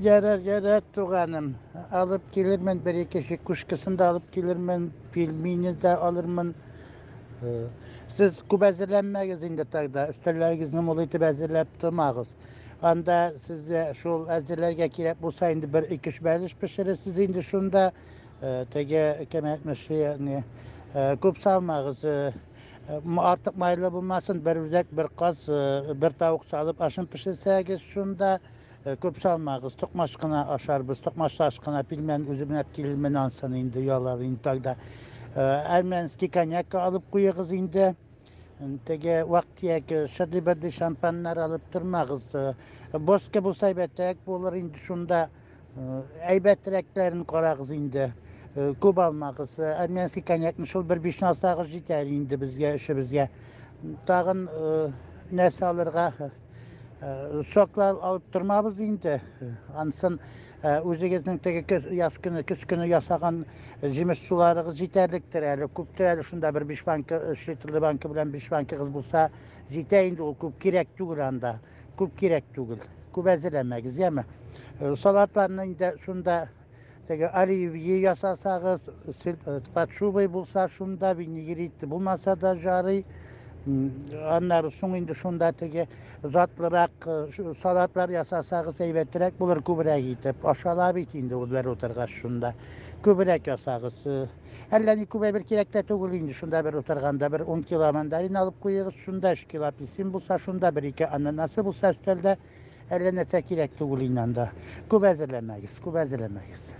Ярар, ярар, туганым. Алып килермен, бер-ике чекушкасын да алып килермен, пельмени дә алырмын. Сез күп әзерләнмәгез инде тогда, өстәлләрегезне мул итеп әзерләп тормагыз. Анда сезгә шул әзерләргә кирәк булса инде бер ике өч бәлеш пешерерсез инде шунда. Теге кем әйтмешли, не, күп салмагыз. Артык майлы булмасын, бер үзәк, бер каз, бер тавык салып ашын пешерсәгез шунда. Күп салмагыз, токмач кына ашарбыз, токмачлаш кына пилмән үзем әп килермен ансын инде ялар инде тогда. Әрмәнский коньяк алып куегыз инде. Теге вак-төяк шырдый-бырдый шампаннар алып тормагыз. Боска булса әйбәтрәк булыр инде шунда. Әйбәтрәкләрен карагыз инде. Күп алмагыз. Армянский коньякны шул бер бишне алсагыз җитәр инде безгә, өчебезгә. Тагын нәрсә алырга? Соклар алып тормабыз инде. Ансын үзегезнең теге көз, яз көне, көз көне ясаган җимеш суларыгыз җитәрлектер әле. Күптер әле шунда бер 5 банка, 3 литрлы банка белән 5 банкагыз булса җитә инде ул. Күп кирәк түгел анда. Күп кирәк түгел. Күп әзерләмәгез, яме. Салатларны инде шунда теге оливье ясасагыз, под шубой булса шунда, винегрет булмаса да жарый. Аннары соң инде шунда теге затлырак салатлар ясасагыз әйбәтрәк булыр, күбрәк итеп. Ашала бит инде ул бер утыргач шунда. Күбрәк ясагыз. Әллә ни күп әйбер кирәк тә түгел инде шунда бер утырганда. Бер 10 кило мандарин алып куегыз шунда, 3 кило апельсин булса шунда, бер ике ананасы булса өстәлдә. Әллә нәрсә кирәк түгел инде анда. Күп әзерләмәгез, күп әзерләмәгез.